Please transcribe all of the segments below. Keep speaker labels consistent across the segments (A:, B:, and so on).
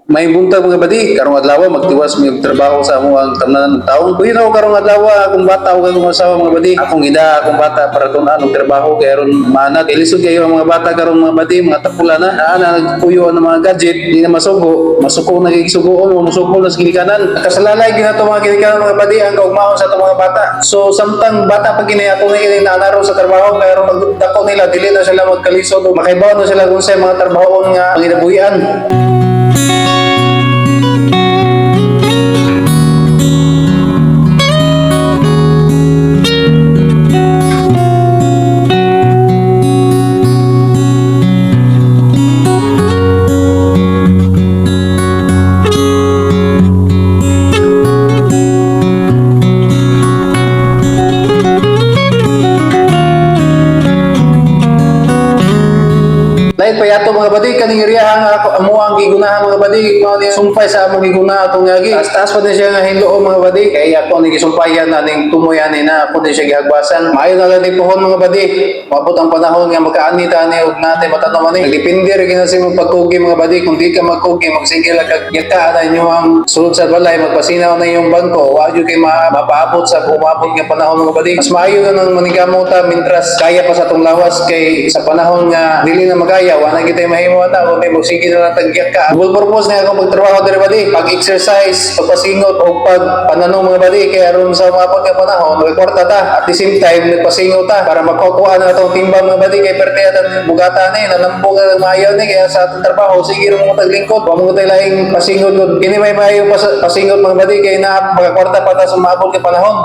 A: May buntag, mga badi, karong adlaw magtiwas mi og trabaho sa among tamnanan ng taong. Kuya ako karong adlaw akong bata ug akong asawa, mga badi. Akong ida akong bata para tun-an og trabaho kay aron maanad. Kay lisod kayo ang mga bata karon, mga badi, mga tapula na. Naa na nagpuyo ang mga gadget, di na masugo, masuko na kay sugoon mo musuko na sa ginikanan. Kasalalay ginato mga ginikanan, mga badi, ang kaugmaon sa atong mga bata. So samtang bata pa kini, ato na kini naanaro sa trabaho kay aron pagdako nila dili na sila magkalisod o makaibaw na sila kung sa mga trabahoon nga panginabuhian. Lain pa yato, mga badi, kaning area nga ako amo ang gigunahan, mga badi, mao ni sumpay sa among giguna atong ngagi. Taas taas pa din siya nga hinloo, mga badi, kay ako ni gisumpayan na ning tumoy ani na ako din siya gihagbasan. Maayo na lang ni puhon, mga badi. Moabot ang panahon nga makaani ta ani og natay matanom ani. Nagdepende ra gyud sa imong pagkugi, mga badi. Kung di ka magkugi, magsige lang kag yaka na inyo ang sulod sa balay, magpasinaw na inyong bangko, wa jud kay mapaabot sa umabot nga panahon, mga badi. Mas maayo na nang maningkamot ta mintras kaya pa sa atong lawas kay sa panahon nga dili na magaya, wa na kitay mahimo ata kundi magsige na lang tag ka. Dual purpose na akong pagtrabaho diri, badi: pag-exercise, pagpasingot o pag pananom, mga badi, kay aron sa umabot nga panahon magkwarta ta, at the same time nagpasingot ta para makukuha na atong timba, mga badi, kay perte at bugata ni nanambog na maayo ni. Kaya sa atong trabaho, sige ra mo taglingkod, wa mo tay laing pasingot gud. Kini may maayo pasingot, mga badi, kay na makakwarta pa ta sa umabot nga panahon.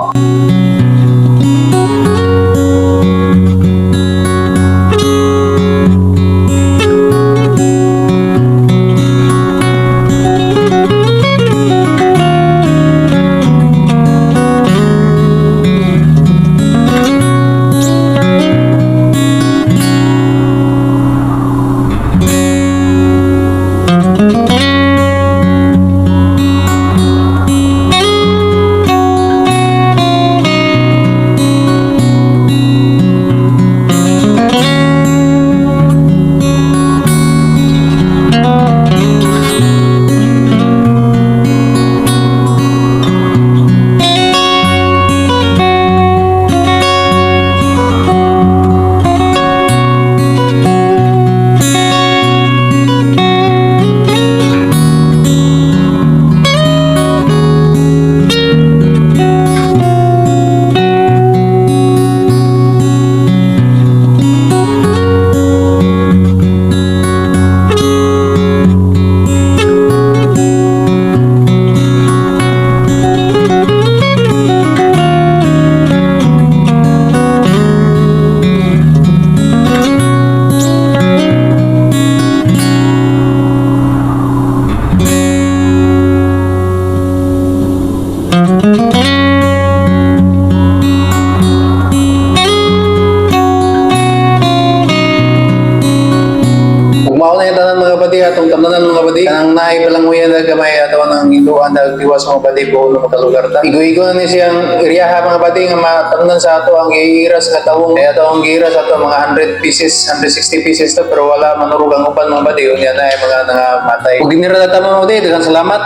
A: Ug mao na yung tanan, mga badi, atong tamnanan, mga badi. Kanang naay palanguyan na gamay ato nang iluan nagtiwas, mga badi, buo na makalugar ta. Igo-igo na ni siyang iriyaha, mga badi, nga matamnan sa ato ang giiras nga tawong. Kaya ato ang giiras ato mga 100 pieces, 160 pieces to, pero wala manurog ang uban, mga badi. Unya na ay mga nangamatay. Ug ginira na tama, mga badi, daghang salamat.